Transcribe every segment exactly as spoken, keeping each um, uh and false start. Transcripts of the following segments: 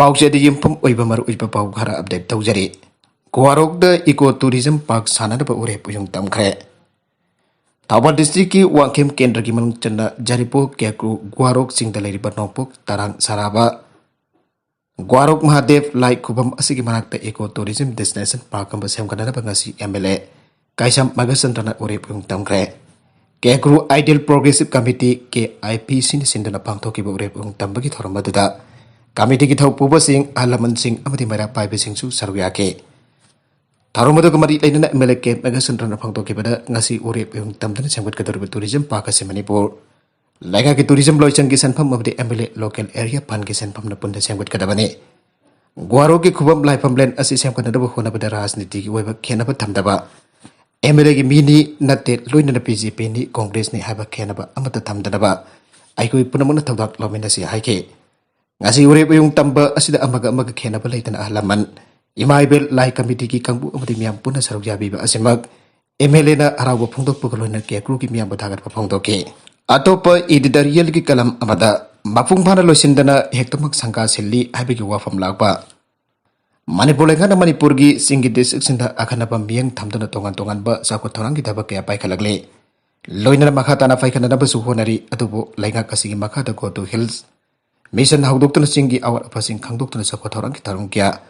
ꯄꯥꯎꯆꯦꯗ ꯌꯨꯝꯐꯝ ꯑꯣꯏꯕ ꯃꯔꯨꯑꯣꯏꯕ ꯄꯥꯎ ꯈꯔ ꯑꯞꯗꯦꯠ ꯇꯧꯖꯔꯤ꯫ ꯒ꯭ꯋꯥꯔꯣꯛꯇ ꯏꯀꯣ ꯇꯨꯔꯤꯖꯝ ꯄꯥꯔꯛ ꯁꯥꯟꯅꯅꯕ ꯎꯔꯦꯞ ꯎꯌꯨꯡ ꯇꯝꯈ꯭ꯔꯦ꯫ ꯊꯧꯕꯥꯜ ꯗꯤꯁꯇ꯭ꯔꯤꯛꯀꯤ ꯋꯥꯡꯈꯦꯝ ꯀꯦꯟꯗ꯭ꯔꯒꯤ ꯃꯅꯨꯡ ꯆꯟꯅ ꯖꯔꯤꯄꯣ, ꯀꯦꯀ꯭ꯔꯨ, ꯒ꯭ꯋꯥꯔꯣꯛ ꯆꯤꯡꯗ ꯂꯩꯔꯤꯕ ꯅꯣꯡꯄꯣꯛ ꯇꯔꯥꯡ ꯁꯔꯥꯕ ꯒ꯭ꯋꯥꯔꯣꯛ ꯃꯍꯥꯗꯦꯕ ꯂꯥꯏ ꯈꯨꯕꯝ ꯑꯁꯤꯒꯤ ꯃꯅꯥꯛꯇ ꯏꯀꯣ ꯇꯨꯔꯤꯖꯝ ꯗꯦꯁꯇꯤꯅꯦꯁꯟ ꯄꯥꯔꯛ ꯑꯃ ꯁꯦꯝꯒꯠꯅꯅꯕ ꯉꯁꯤ ꯑꯦꯝ ꯑꯦꯜ ꯑꯦ ꯀꯥꯏꯁꯥꯝ ꯃꯒꯁꯆꯟꯗ꯭ꯔꯅ ꯎꯔꯦꯞ ꯎꯌꯨꯡ ꯇꯝꯈ꯭ꯔꯦ꯫ Kekru ideal progressive committee, K I P ꯁꯤꯅ ꯁꯤꯟꯗꯨꯅ ꯄꯥꯡꯊꯣꯛꯈꯤꯕ ꯎꯔꯦꯞ ꯎꯌꯨꯡ ꯇꯝꯕꯒꯤ ꯊꯧꯔꯝ ꯑꯗꯨꯗ ꯀꯃꯤꯇꯤꯒꯤ ꯊꯧ ꯄꯨꯕꯁꯤꯡ, ꯑꯍꯜ ꯂꯃꯟꯁꯤꯡ ꯑꯃꯗꯤ ꯃꯩꯔꯥ ꯄꯥꯏꯕꯁꯤꯡꯁꯨ ꯁꯔꯨꯛ ꯌꯥꯈꯤ꯫ ꯊꯧꯔꯝ ꯑꯗꯨꯒ ꯃꯔꯤ ꯂꯩꯅꯅ ꯑꯦꯝ ꯑꯦꯜ ꯑꯦ ꯀꯦ ꯃꯒꯁꯆꯟꯗ꯭ꯔꯅ ꯐꯣꯡꯗꯣꯛꯈꯤꯕꯗ, ꯉꯁꯤ ꯎꯔꯦꯞ ꯎꯌꯨꯡ ꯇꯝꯗꯨꯅ ꯁꯦꯝꯒꯠꯀꯗꯧꯔꯤꯕ ꯇꯨꯔꯤꯖꯝ ꯄꯥꯔꯛ ꯑꯁꯤ ꯃꯅꯤꯄꯨꯔ ꯂꯩꯉꯥꯛꯀꯤ ꯇꯨꯔꯤꯖꯝ ꯂꯣꯏꯁꯪꯒꯤ ꯁꯦꯟꯐꯝ ꯑꯃꯗꯤ M L A local area ꯐꯟꯒꯤ ꯁꯦꯟꯐꯝꯅ ꯄꯨꯟꯅ ꯁꯦꯝꯒꯠꯀꯗꯕꯅꯤ꯫ ꯒ꯭ꯋꯥꯔꯣꯛꯀꯤ ꯈꯨꯕꯝ ꯂꯥꯏꯐꯝꯂꯦꯟ ꯑꯁꯤ ꯁꯦꯝꯒꯠꯅꯕ ꯍꯣꯠꯅꯕꯗ ꯔꯥꯖꯅꯤꯇꯤꯒꯤ ꯑꯣꯏꯕ ꯈꯦꯠꯅꯕ ꯊꯝꯗꯕ, ꯑꯦꯝ ꯑꯦꯜ ꯑꯦꯒꯤ ꯃꯤꯅꯤ ꯅꯠꯇꯦ, ꯂꯣꯏꯅꯅ ꯕꯤ ꯖꯦ ꯄꯤꯅꯤ, ꯀꯣꯡꯒ꯭ꯔꯦꯁꯅꯤ ꯍꯥꯏꯕ ꯈꯦꯠꯅꯕ ꯑꯃꯠꯇ ꯊꯝꯗꯅꯕ ꯑꯩꯈꯣꯏ ꯄꯨꯝꯅꯃꯛꯅ ꯊꯧꯗꯥꯡ ꯂꯧꯃꯤꯟꯅꯁꯤ ꯍꯥꯏꯈꯤ꯫ ꯉꯁꯤ ꯎꯔꯦꯞ ꯎꯌꯨꯡ ꯇꯝꯕ ꯑꯁꯤꯗ ꯑꯃꯒ ꯑꯃꯒ ꯈꯦꯟꯅꯕ ꯂꯩꯇꯅ ꯑꯍꯜ ꯂꯃꯟ, ꯏꯃꯥ ꯏꯕꯦꯜ, ꯂꯥꯏ ꯀꯃꯤꯇꯤꯒꯤ ꯀꯥꯡꯕꯨ ꯑꯃꯗꯤ ꯃꯤꯌꯥꯝ ꯄꯨꯟꯅ ꯁꯔꯨꯛ ꯌꯥꯕꯤꯕ ꯑꯁꯤꯃꯛ ꯑꯦꯝ ꯑꯦꯜ ꯑꯦꯅ ꯍꯔꯥꯎꯕ ꯐꯣꯡꯗꯣꯛꯄꯒ ꯂꯣꯏꯅꯅ ꯀꯦꯀ꯭ꯔꯨꯒꯤ ꯃꯤꯌꯥꯝꯕꯨ ꯊꯥꯒꯠꯄ ꯐꯣꯡꯗꯣꯛꯈꯤ꯫ ꯑꯇꯣꯞꯄ ꯏꯗꯤꯇꯣꯔꯤꯌꯦꯜꯒꯤ ꯀꯂꯝ ꯑꯃꯗ, ꯃꯄꯨꯡ ꯐꯥꯅ ꯂꯣꯏꯁꯤꯟꯗꯅ ꯍꯦꯛꯇꯃꯛ ꯁꯪꯒꯥ ꯁꯤꯜꯂꯤ ꯍꯥꯏꯕꯒꯤ ꯋꯥꯐꯝ ꯂꯥꯛꯄ꯫ ꯃꯅꯤꯄꯨꯔ ꯂꯩꯉꯥꯛꯅ ꯃꯅꯤꯄꯨꯔꯒꯤ ꯆꯤꯡꯒꯤ ꯗꯤꯁꯇ꯭ꯔꯤꯛꯁꯤꯡꯗ ꯑꯈꯟꯅꯕ ꯃꯤꯠꯌꯦꯡ ꯊꯝꯗꯨꯅ ꯇꯣꯉꯥꯟ ꯇꯣꯉꯥꯟꯕ ꯆꯥꯎꯈꯠ ꯊꯧꯔꯥꯡꯒꯤ ꯊꯕꯛ ꯀꯌꯥ ꯄꯥꯏꯈꯠꯂꯛꯂꯤ꯫ ꯂꯣꯏꯅꯅ ꯃꯈꯥ ꯇꯥꯅ ꯄꯥꯏꯈꯠꯅꯅꯕꯁꯨ ꯍꯣꯠꯅꯔꯤ, ꯑꯗꯨꯕꯨ ꯂꯩꯉꯥꯛ ꯑꯁꯤꯒꯤ ꯃꯈꯥꯗ Go to Hills ꯃꯤꯁꯟ ꯍꯧꯗꯣꯛꯇꯨꯅ ꯆꯤꯡꯒꯤ ꯑꯋꯥꯠ ꯑꯄꯥꯁꯤꯡ ꯈꯪꯗꯣꯛꯇꯨꯅ ꯆꯥꯎꯈꯠ ꯊꯧꯔꯥꯡꯒꯤ ꯊꯧꯔꯝ ꯀꯌꯥ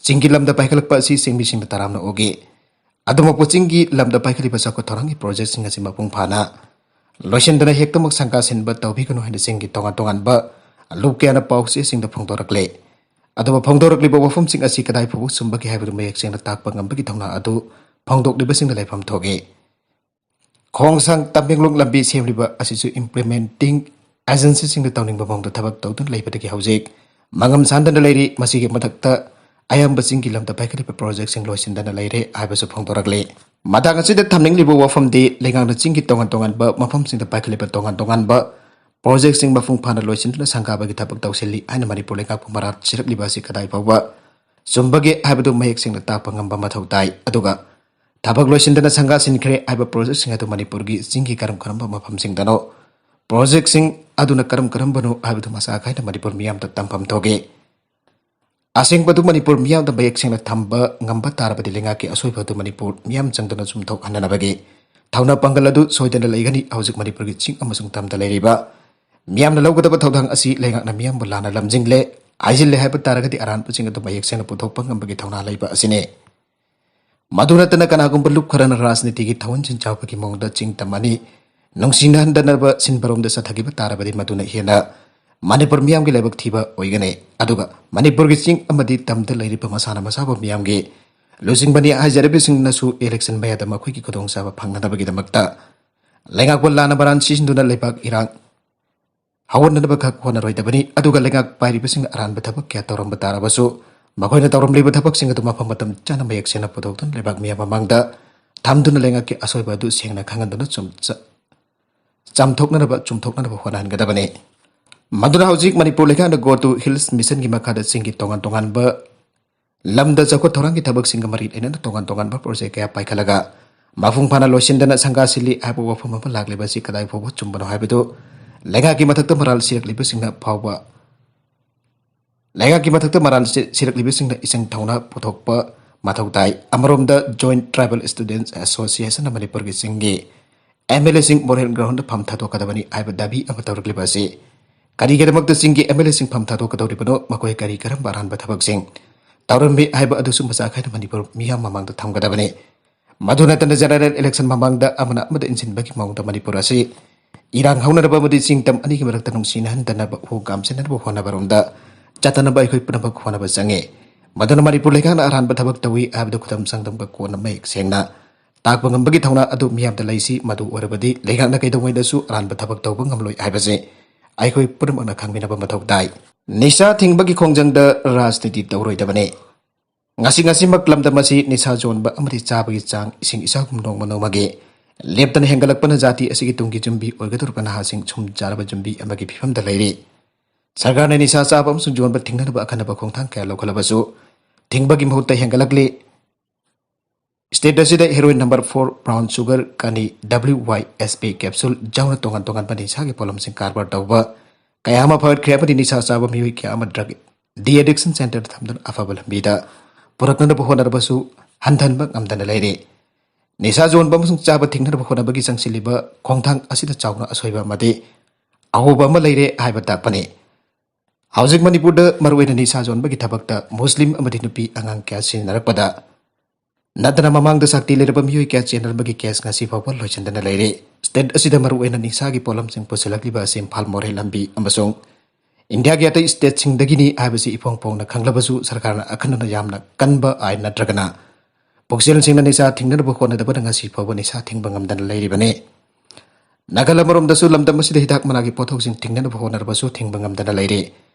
ꯆꯤꯡꯒꯤ ꯂꯝꯗ ꯄꯥꯏꯈꯠꯂꯛꯄ ꯑꯁꯤ ꯆꯤꯡꯃꯤꯁꯤꯡꯅ ꯇꯔꯥꯝꯅ ꯑꯣꯛꯏ꯫ ꯑꯗꯨꯃꯛꯄꯨ ꯆꯤꯡꯒꯤ ꯂꯝꯗ ꯄꯥꯏꯈꯠꯂꯤꯕ ꯆꯥꯎꯈꯠ ꯊꯧꯔꯥꯡꯒꯤ ꯄ꯭ꯔꯣꯖꯦꯛꯁꯤꯡ ꯑꯁꯤ ꯃꯄꯨꯡ ꯐꯥꯅ ꯂꯣꯏꯁꯤꯟꯗꯅ ꯍꯦꯛꯇꯃꯛ ꯁꯪꯒꯥ ꯁꯤꯟꯕ ꯇꯧꯕꯤꯒꯅꯨ ꯍꯥꯏꯅ ꯆꯤꯡꯒꯤ ꯇꯣꯉꯥꯟ ꯇꯣꯉꯥꯟꯕ ꯂꯨꯞ ꯀꯌꯥꯅ ꯄꯥꯎꯆꯦꯁꯤꯡꯗ ꯐꯣꯡꯗꯣꯔꯛꯂꯦ꯫ ꯑꯗꯨꯕꯨ ꯐꯣꯡꯗꯣꯔꯛꯂꯤꯕ ꯋꯥꯐꯝꯁꯤꯡ ꯑꯁꯤ ꯀꯗꯥꯏ ꯐꯥꯎꯕ ꯆꯨꯝꯕꯒꯦ ꯍꯥꯏꯕꯗꯨ ꯃꯌꯦꯛ ꯁꯦꯡꯅ ꯇꯥꯛꯄ ꯉꯝꯕꯒꯤ ꯊꯧꯅꯥ ꯑꯗꯨ ꯐꯣꯡꯗꯣꯛꯂꯤꯕꯁꯤꯡꯗ ꯂꯩꯐꯝ ꯊꯣꯛꯏ꯫ ꯈꯣꯡꯁꯥꯡ ꯇꯃꯦꯡꯂꯣꯡ ꯂꯝꯕꯤ ꯁꯦꯝꯂꯤꯕ ꯑꯁꯤꯁꯨ ꯏꯝꯄ꯭ꯂꯤꯃꯦꯟꯇꯤꯡ ꯑꯦꯖꯦꯟꯁꯤꯁꯤꯡꯅ ꯇꯧꯅꯤꯡꯕ ꯃꯑꯣꯡꯗ ꯊꯕꯛ ꯇꯧꯗꯨꯅ ꯂꯩꯕꯗꯒꯤ ꯍꯧꯖꯤꯛ ꯃꯉꯝ ꯁꯥꯟꯗꯅ ꯂꯩꯔꯤ꯫ ꯃꯁꯤꯒꯤ ꯃꯊꯛꯇ ꯑꯌꯥꯝꯕ ꯆꯤꯡꯒꯤ ꯂꯝꯗ ꯄꯥꯏꯈꯠꯂꯤꯕ ꯄ꯭ꯔꯣꯖꯦꯛꯁꯤꯡ ꯂꯣꯏꯁꯤꯟꯗꯅ ꯂꯩꯔꯦ ꯍꯥꯏꯕꯁꯨ ꯐꯣꯡꯗꯣꯔꯛꯂꯤ꯫ ꯃꯇꯥꯡ ꯑꯁꯤꯗ ꯊꯝꯅꯤꯡꯂꯤꯕ ꯋꯥꯐꯝꯗꯤ, ꯂꯩꯉꯥꯛꯅ ꯆꯤꯡꯒꯤ ꯇꯣꯉꯥꯟ ꯇꯣꯉꯥꯟꯕ ꯃꯐꯝꯁꯤꯡꯗ ꯄꯥꯏꯈꯠꯂꯤꯕ ꯇꯣꯉꯥꯟ ꯇꯣꯉꯥꯟꯕ ꯄ꯭ꯔꯣꯖꯦꯛꯁꯤꯡ ꯃꯄꯨꯡ ꯐꯥꯅ ꯂꯣꯏꯁꯤꯟꯗꯨꯅ ꯁꯪꯒꯥꯕꯒꯤ ꯊꯕꯛ ꯇꯧꯁꯤꯜꯂꯤ ꯍꯥꯏꯅ ꯃꯅꯤꯄꯨꯔ ꯂꯩꯉꯥꯛꯄꯨ ꯃꯔꯥꯜ ꯁꯤꯔꯛꯂꯤꯕ ꯑꯁꯤ ꯀꯗꯥꯏ ꯐꯥꯎꯕ ꯆꯨꯝꯕꯒꯦ ꯍꯥꯏꯕꯗꯨ ꯃꯌꯦꯛ ꯁꯦꯡꯅ ꯇꯥꯛꯄ ꯉꯝꯕ ꯃꯊꯧ ꯇꯥꯏ꯫ ꯑꯗꯨꯒ ꯊꯕꯛ ꯂꯣꯏꯁꯤꯟꯗꯅ ꯁꯪꯒꯥ ꯁꯤꯟꯈ꯭ꯔꯦ ꯍꯥꯏꯕ ꯄ꯭ꯔꯣꯖꯦꯛꯁꯤꯡ ꯑꯗꯨ ꯃꯅꯤꯄꯨꯔꯒꯤ ꯆꯤꯡꯒꯤ ꯀꯔꯝ ꯀꯔꯝꯕ ꯃꯐꯝꯁꯤꯡꯗꯅꯣ? ꯄ꯭ꯔꯣꯖꯦꯛꯁꯤꯡ ꯑꯗꯨꯅ ꯀꯔꯝ ꯀꯔꯝꯕꯅꯣ ꯍꯥꯏꯕꯗꯨ ꯃꯁꯥ ꯈꯥꯏꯅ ꯃꯅꯤꯄꯨꯔ ꯃꯤꯌꯥꯝꯗ ꯇꯝꯐꯝ ꯊꯣꯛꯏ꯫ ꯑꯁꯦꯡꯕꯗꯨ ꯃꯅꯤꯄꯨꯔ ꯃꯤꯌꯥꯝꯗ ꯃꯌꯦꯛ ꯁꯦꯡꯅ ꯊꯝꯕ ꯉꯝꯕ ꯇꯥꯔꯕꯗꯤ ꯂꯩꯉꯥꯛꯀꯤ ꯑꯁꯣꯏꯕ ꯑꯗꯨ ꯃꯅꯤꯄꯨꯔ ꯃꯤꯌꯥꯝ ꯆꯪꯗꯨꯅ ꯆꯨꯝꯊꯣꯛꯍꯟꯅꯅꯕꯒꯤ ꯊꯧꯅꯥ ꯄꯥꯡꯒꯜ ꯑꯗꯨ ꯁꯣꯏꯗꯅ ꯂꯩꯒꯅꯤ꯫ ꯍꯧꯖꯤꯛ ꯃꯅꯤꯄꯨꯔꯒꯤ ꯆꯤꯡ ꯑꯃꯁꯨꯡ ꯇꯝꯗ ꯂꯩꯔꯤꯕ ꯃꯤꯌꯥꯝꯅ ꯂꯧꯒꯗꯕ ꯊꯧꯗꯥꯡ ꯑꯁꯤ ꯂꯩꯉꯥꯛꯅ ꯃꯤꯌꯥꯝꯕꯨ ꯂꯥꯟꯅ ꯂꯝꯖꯤꯡꯂꯦ, ꯍꯥꯏꯖꯤꯜꯂꯦ ꯍꯥꯏꯕ ꯇꯥꯔꯒꯗꯤ ꯑꯔꯥꯟꯕꯁꯤꯡ ꯑꯗꯨ ꯃꯌꯦꯛ ꯁꯦꯡꯅ ꯄꯨꯊꯣꯛꯄ ꯉꯝꯕꯒꯤ ꯊꯧꯅꯥ ꯂꯩꯕ ꯑꯁꯤꯅꯤ꯫ ꯃꯗꯨ ꯅꯠꯇꯅ ꯀꯅꯥꯒꯨꯝꯕ ꯂꯨꯞ ꯈꯔꯅ ꯔꯥꯖꯅꯤꯇꯤꯒꯤ ꯊꯧꯍꯟꯁꯤꯟ ꯆꯥꯎꯕꯒꯤ ꯃꯑꯣꯡꯗ ꯆꯤꯡ ꯇꯝ ꯑꯅꯤ ꯅꯨꯡꯁꯤꯅꯍꯟꯗꯅꯕ ꯁꯤꯟꯕꯔꯣꯝꯗ ꯆꯠꯊꯈꯤꯕ ꯇꯥꯔꯕꯗꯤ ꯃꯗꯨꯅ ꯍꯦꯟꯅ ꯃꯅꯤꯄꯨꯔ ꯃꯤꯌꯥꯝꯒꯤ ꯂꯥꯏꯕꯛ ꯊꯤꯕ ꯑꯣꯏꯒꯅꯤ꯫ ꯑꯗꯨꯒ ꯃꯅꯤꯄꯨꯔꯒꯤ ꯆꯤꯡ ꯑꯃꯗꯤ ꯇꯝꯗ ꯂꯩꯔꯤꯕ ꯃꯁꯥꯅ ꯃꯁꯥꯕꯨ ꯃꯤꯌꯥꯝꯒꯤ ꯂꯨꯆꯤꯡꯕꯅꯤ ꯍꯥꯏꯖꯔꯤꯕꯁꯤꯡꯅꯁꯨ ꯏꯂꯦꯛꯁꯟ ꯃꯌꯥꯗ ꯃꯈꯣꯏꯒꯤ ꯈꯨꯗꯣꯡꯆꯥꯕ ꯐꯪꯅꯅꯕꯒꯤꯗꯃꯛꯇ ꯂꯩꯉꯥꯛꯄꯨ ꯂꯥꯟꯅ ꯃꯔꯥꯟ ꯁꯤꯖꯤꯟꯅꯗꯨꯅ ꯂꯩꯕꯥꯛ ꯏꯔꯥꯡ ꯍꯧꯍꯟꯅꯅꯕ ꯈꯛ ꯍꯣꯠꯅꯔꯣꯏꯗꯕꯅꯤ꯫ ꯑꯗꯨꯒ ꯂꯩꯉꯥꯛ ꯄꯥꯏꯔꯤꯕꯁꯤꯡꯅ ꯑꯔꯥꯟꯕ ꯊꯕꯛ ꯀꯌꯥ ꯇꯧꯔꯝꯕ ꯇꯥꯔꯕꯁꯨ ꯃꯈꯣꯏꯅ ꯇꯧꯔꯝꯂꯤꯕ ꯊꯕꯛꯁꯤꯡ ꯑꯗꯨ ꯃꯐꯝ ꯃꯇꯝ ꯆꯥꯅ ꯃꯌꯦꯛ ꯁꯦꯡꯅ ꯄꯨꯊꯣꯛꯇꯨꯅ ꯂꯩꯕꯥꯛ ꯃꯤꯌꯥꯝ ꯃꯃꯥꯡꯗ ꯊꯝꯗꯨꯅ ꯂꯩꯉꯥꯛꯀꯤ ꯑꯁꯣꯏꯕ ꯑꯗꯨ ꯁꯦꯡꯅ ꯈꯪꯍꯟꯗꯨꯅ ꯆꯨꯝ-, ꯆ-, ꯆꯥꯝꯊꯣꯛꯅꯅꯕ, ꯆꯨꯝꯊꯣꯛꯅꯅꯕ ꯍꯣꯠꯅꯍꯟꯒꯗꯕꯅꯤ꯫ ꯃꯗꯨꯅ ꯍꯧꯖꯤꯛ ꯃꯅꯤꯄꯨꯔ ꯂꯩꯉꯥꯛꯅ Go to Hills Mission ꯒꯤ ꯃꯈꯥꯗ ꯆꯤꯡꯒꯤ ꯇꯣꯉꯥꯟ ꯇꯣꯉꯥꯟꯕ ꯂꯝꯗ ꯆꯥꯎꯈꯠ ꯊꯧꯔꯥꯡꯒꯤ ꯊꯕꯛꯁꯤꯡꯒ ꯃꯔꯤ ꯂꯩꯅꯅ ꯇꯣꯉꯥꯟ ꯇꯣꯉꯥꯟꯕ ꯄ꯭ꯔꯣꯖꯦꯛ ꯀꯌꯥ ꯄꯥꯏꯈꯠꯂꯒ ꯃꯄꯨꯡ ꯐꯥꯅ ꯂꯣꯏꯁꯤꯟꯗꯅ ꯁꯪꯒꯥꯁꯤꯜꯂꯤ ꯍꯥꯏꯕ ꯋꯥꯐꯝ ꯑꯃ ꯂꯥꯛꯂꯤꯕ ꯑꯁꯤ ꯀꯗꯥꯏ ꯐꯥꯎꯕ ꯆꯨꯝꯕꯅꯣ ꯍꯥꯏꯕꯗꯨ ꯂꯩꯉꯥꯛꯀꯤ ꯃꯊꯛꯇ ꯃꯔꯥꯜ ꯁꯤꯔꯛꯂꯤꯕꯁꯤꯡꯅ ꯐꯥꯎꯕ, ꯂꯩꯉꯥꯛꯀꯤ ꯃꯊꯛꯇ ꯃꯔꯥꯜ ꯁꯤ-, ꯁꯤꯔꯛꯂꯤꯕꯁꯤꯡꯅ ꯏꯆꯪ ꯊꯧꯅ ꯄꯨꯊꯣꯛꯄ ꯃꯊꯧ ꯇꯥꯏ꯫ ꯑꯃꯔꯣꯝꯗ Joint Tribal Students Association ꯅ ꯃꯅꯤꯄꯨꯔꯒꯤ ꯆꯤꯡꯒꯤ MLA ꯁꯤꯡ moral ground ꯗ ꯐꯝ ꯊꯥꯗꯣꯛꯀꯗꯕꯅꯤ ꯍꯥꯏꯕ ꯗꯥꯕꯤ ꯑꯃ ꯇꯧꯔꯛꯂꯤꯕ ꯑꯁꯤ ꯀꯔꯤꯒꯤꯗꯃꯛꯇ ꯆꯤꯡꯒꯤ MLA ꯁꯤꯡ ꯐꯝ ꯊꯥꯗꯣꯛꯀꯗꯧꯔꯤꯕꯅꯣ? ꯃꯈꯣꯏ ꯀꯔꯤ ꯀꯔꯝꯕ ꯑꯔꯥꯟꯕ ꯊꯕꯛꯁꯤꯡ ꯇꯧꯔꯝꯃꯤ ꯍꯥꯏꯕ ꯑꯗꯨꯁꯨ ꯃꯆꯥ ꯈꯥꯏꯅ ꯃꯅꯤꯄꯨꯔ ꯃꯤꯌꯥꯝ ꯃꯃꯥꯡꯗ ꯊꯝꯒꯗꯕꯅꯤ꯫ ꯃꯗꯨ ꯅꯠꯇꯅ general election ꯃꯃꯥꯡꯗ ꯑꯃꯅ ꯑꯃꯗ ꯏꯟꯁꯤꯟꯕꯒꯤ ꯃꯑꯣꯡꯗ ꯃꯅꯤꯄꯨꯔ ꯑꯁꯤ ꯏꯔꯥꯡ ꯍꯧꯅꯔꯕ ꯑꯃꯗꯤ ꯆꯤꯡ ꯇꯝ ꯑꯅꯤꯒꯤ ꯃꯔꯛꯇ ꯅꯨꯡꯁꯤꯅꯍꯟꯗꯅꯕ, ꯍꯨ ꯀꯥꯝꯁꯤꯟꯅꯅꯕ ꯍꯣꯠꯅꯕꯔꯣꯝꯗ ꯆꯠꯇꯅꯕ ꯑꯩꯈꯣꯏ ꯄꯨꯝꯅꯃꯛ ꯍꯣꯠꯅꯕ ꯆꯪꯉꯤ꯫ ꯃꯗꯨꯅ ꯃꯅꯤꯄꯨꯔ ꯂꯩꯉꯥꯛꯅ ꯑꯔꯥꯟꯕ ꯊꯕꯛ ꯇꯧꯏ ꯍꯥꯏꯕꯗꯨ ꯈꯨꯗꯝ ꯆꯥꯡꯗꯝꯒ ꯀꯣꯟꯅ ꯃꯌꯦꯛ ꯁꯦꯡꯅ ꯇꯥꯛꯄ ꯉꯝꯕꯒꯤ ꯊꯧꯅꯥ ꯑꯗꯨ ꯃꯤꯌꯥꯝꯗ ꯂꯩꯁꯤ꯫ ꯃꯗꯨ ꯑꯣꯏꯔꯕꯗꯤ ꯂꯩꯉꯥꯛꯅ ꯀꯩꯗꯧꯉꯩꯗꯁꯨ ꯑꯔꯥꯟꯕ ꯊꯕꯛ ꯇꯧꯕ ꯉꯝꯂꯣꯏ ꯍꯥꯏꯕꯁꯤ ꯑꯩꯈꯣꯏ ꯄꯨꯝꯅꯃꯛꯅ ꯈꯪꯃꯤꯟꯅꯕ ꯃꯊꯧ ꯇꯥꯏ꯫ ꯅꯤꯁꯥ ꯊꯤꯡꯕꯒꯤ ꯈꯣꯡꯖꯪꯗ ꯔꯥꯖꯅꯤꯇꯤ ꯇꯧꯔꯣꯏꯗꯕꯅꯤ꯫ ꯉꯁꯤ ꯉꯁꯤꯃꯛ ꯂꯝꯗꯝ ꯑꯁꯤ ꯅꯤꯁꯥ ꯌꯣꯟꯕ ꯑꯃꯗꯤ ꯆꯥꯕꯒꯤ ꯆꯥꯡ ꯏꯁꯤꯡ ꯏꯆꯥꯎꯒꯨꯝ ꯅꯣꯡꯃ ꯅꯣꯡꯃꯒꯤ ꯂꯦꯞꯇꯅ ꯍꯦꯟꯒꯠꯂꯛꯄꯅ ꯖꯥꯇꯤ ꯑꯁꯤꯒꯤ ꯇꯨꯡꯒꯤ ꯌꯨꯝꯕꯤ ꯑꯣꯏꯒꯗꯧꯔꯤꯕ ꯅꯍꯥꯁꯤꯡ ꯁꯨꯝ ꯆꯥꯔꯕ ꯌꯨꯝꯕꯤ ꯑꯃꯒꯤ ꯐꯤꯕꯝꯗ ꯂꯩꯔꯤ꯫ ꯁꯔꯀꯥꯔꯅ ꯅꯤꯁꯥ ꯆꯥꯕ ꯑꯃꯁꯨꯡ ꯌꯣꯟꯕ ꯊꯤꯡꯅꯅꯕ ꯑꯈꯟꯅꯕ ꯈꯣꯡꯊꯥꯡ ꯀꯌꯥ ꯂꯧꯈꯠꯂꯕꯁꯨ ꯊꯤꯡꯕꯒꯤ ꯃꯍꯨꯠꯇ ꯍꯦꯟꯒꯠꯂꯛꯂꯤ꯫ State ꯑꯁꯤꯗ heroin number four, brown sugar, ꯀꯅꯤ, W Y S P capsule ꯌꯥꯎꯅ ꯇꯣꯉꯥꯟ ꯇꯣꯉꯥꯟꯕ ꯅꯤꯁꯥꯒꯤ ꯄꯣꯠꯂꯝꯁꯤꯡ ꯀꯔꯕꯥꯔ ꯇꯧꯕ ꯀꯌꯥ ꯑꯃ ꯐꯒꯠꯈ꯭ꯔꯦ ꯑꯃꯗꯤ ꯅꯤꯁꯥ ꯆꯥꯕ ꯃꯤꯑꯣꯏ ꯀꯌꯥ ꯑꯃ drug ꯗꯤ ꯑꯦꯗꯤꯛꯁꯟ ꯁꯦꯟꯇꯔꯗ ꯊꯝꯗꯨꯅ ꯑꯐꯕ ꯂꯝꯕꯤꯗ ꯄꯨꯔꯛꯅꯅꯕ ꯍꯣꯠꯅꯔꯕꯁꯨ ꯍꯟꯊꯍꯟꯕ ꯉꯝꯗꯅ ꯂꯩꯔꯦ꯫ ꯅꯤꯁꯥ ꯌꯣꯟꯕ ꯑꯃꯁꯨꯡ ꯆꯥꯕ ꯊꯤꯡꯅꯅꯕ ꯍꯣꯠꯅꯕꯒꯤ ꯆꯪꯁꯤꯜꯂꯤꯕ ꯈꯣꯡꯊꯥꯡ ꯑꯁꯤꯗ ꯆꯥꯎꯅ ꯑꯁꯣꯏꯕ ꯑꯃꯗꯤ ꯑꯍꯣꯕ ꯑꯃ ꯂꯩꯔꯦ ꯍꯥꯏꯕ ꯇꯥꯛꯄꯅꯤ꯫ ꯍꯧꯖꯤꯛ ꯃꯅꯤꯄꯨꯔꯗ ꯃꯔꯨꯑꯣꯏꯅ ꯅꯤꯁꯥ ꯌꯣꯟꯕꯒꯤ ꯊꯕꯛꯇ ꯃꯨꯁꯂꯤꯝ ꯑꯃꯗꯤ ꯅꯨꯄꯤ ꯑꯉꯥꯡ ꯀꯌꯥ ꯁꯤꯖꯤꯟꯅꯔꯛꯄꯗ ꯅꯠꯇꯅ ꯃꯃꯥꯡꯗ ꯁꯛꯇꯤ ꯂꯩꯔꯕ ꯃꯤꯑꯣꯏ ꯀꯌꯥ ꯆꯦꯟꯅꯔꯝꯕꯒꯤ ꯀꯦꯁ ꯉꯁꯤ ꯐꯥꯎꯕ ꯂꯣꯏꯁꯤꯟꯗꯅ ꯂꯩꯔꯤ꯫ ꯁ꯭ꯇꯦꯠ ꯑꯁꯤꯗ ꯃꯔꯨꯑꯣꯏꯅ ꯅꯤꯁꯥꯒꯤ ꯄꯣꯠꯂꯝꯁꯤꯡ ꯄꯨꯁꯤꯜꯂꯛꯂꯤꯕ ꯑꯁꯤ ꯏꯝꯐꯥꯜ ꯃꯣꯔꯦ ꯂꯝꯕꯤ ꯑꯃꯁꯨꯡ ꯏꯟꯗꯤꯌꯥꯒꯤ ꯑꯇꯩ ꯁ꯭ꯇꯦꯠꯁꯤꯡꯗꯒꯤꯅꯤ ꯍꯥꯏꯕꯁꯤ ꯏꯐꯣꯡ ꯐꯣꯡꯅ ꯈꯪꯂꯕꯁꯨ ꯁꯔꯀꯥꯔꯅ ꯑꯈꯟꯅꯅ ꯌꯥꯝꯅ ꯀꯟꯕ ꯑꯥꯏꯟ ꯅꯠꯇ꯭ꯔꯒꯅ ꯄꯨꯛꯆꯦꯜꯁꯤꯡꯅ ꯅꯤꯁꯥ ꯊꯤꯡꯅꯅꯕ ꯍꯣꯠꯅꯗꯕꯅ ꯉꯁꯤ ꯐꯥꯎꯕ ꯅꯤꯁꯥ ꯊꯤꯡꯕ ꯉꯝꯗꯅ ꯂꯩꯔꯤꯕꯅꯤ꯫ ꯅꯥꯀꯜ ꯑꯃꯔꯣꯝꯗꯁꯨ ꯂꯝꯗꯝ ꯑꯁꯤꯗ ꯍꯤꯗꯥꯛ ꯃꯅꯥꯒꯤ ꯄꯣꯠꯊꯣꯛꯁꯤꯡ ꯊꯤꯡꯅꯅꯕ ꯍꯣꯠꯅꯔꯕꯁꯨ ꯊꯤꯡꯕ ꯉꯝꯗꯅ ꯂꯩꯔꯤ꯫